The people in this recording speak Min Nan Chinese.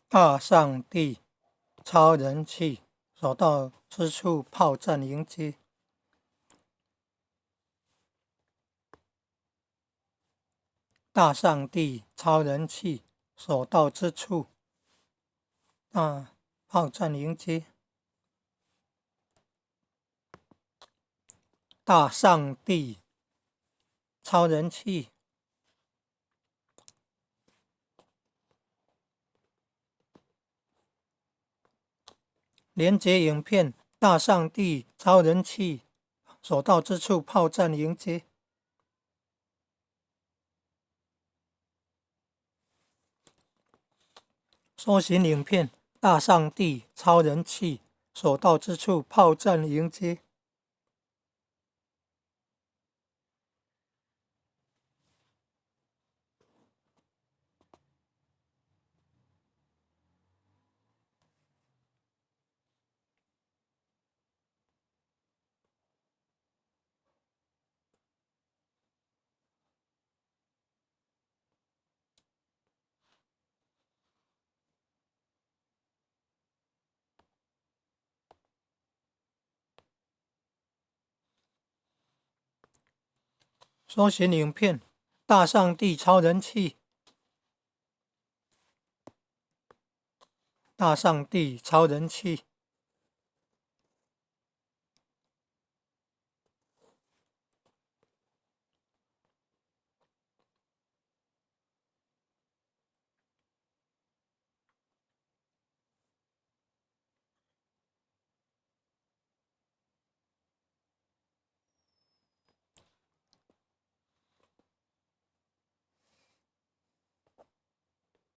大上帝超人氣，所到之處炮戰迎接。大上帝超人氣，所到之處，大炮戰迎接。大上帝超人氣。連結影片，大上帝超人氣，所到之處炮戰迎接。搜尋影片，大上帝超人氣，所到之處炮戰迎接。搜尋影片，大上帝超人氣，大上帝超人氣。